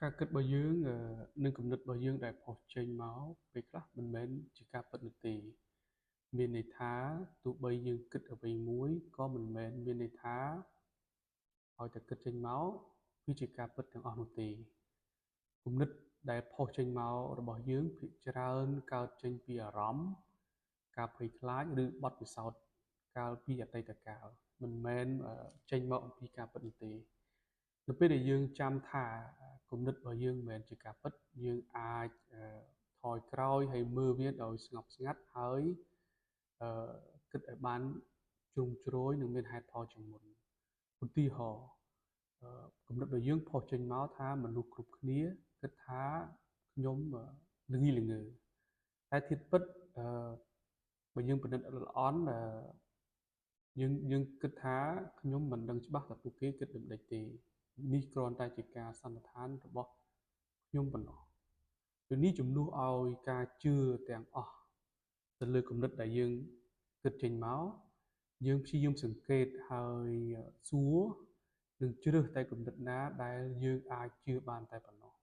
ការគិតរបស់យើងនិងគំនិតរបស់យើងដែលផុសចេញមកពេលខ្លះមិនមែនជាការពិតនោះទេមានន័យថាទោះបីយើងគិតអ្វីមួយក៏មិនមែនមានន័យថាឲ្យតែគិតចេញមកវាជាការពិតទាំងអស់នោះទេគំនិតដែលផុសចេញមករបស់យើងភាគច្រើនកើតចេញពីអារម្មណ៍ការភ័យខ្លាចឬបទពិសោធន៍កាលពីអតីតកាលមិនមែនចេញមកអំពីការពិតនោះទេនៅពេលដែលយើងចាំថាគំនិតរបស់យើងមិនមែនជាការពិតយើងអាចថយក្រោយហើយមើលវាដោយស្ងប់ស្ងាត់ហើយគិតឲ្យបានជ្រុងជ្រោយនិងមានហេតុផលជាងមុនឧទាហរណ៍គំនិតរបស់យើងផុសចេញមកថាមនុស្សគ្រប់គ្នាគិតថាខ្ញុំល្ងីល្ងើតែធាតុពិតបើយើងពិនិត្យល្អន់យើងគិតថាខ្ញុំមិនដឹងច្បាស់ថាពួកគេគិតដូចម្តេចទេនេះគ្រាន់តែជាការសន្និដ្ឋានរបស់ខ្ញុំប៉ុណ្ណោះពេលនេះជំនួសឲ្យការជឿទាំងអស់ទៅលើគំនិតដែលយើងគិតចេញមកយើងព្យាយាមសង្កេតហើយសួរនិងជ្រើសតែគំនិតណាដែលយើងអាចជឿបានតែប៉ុណ្ណោះ។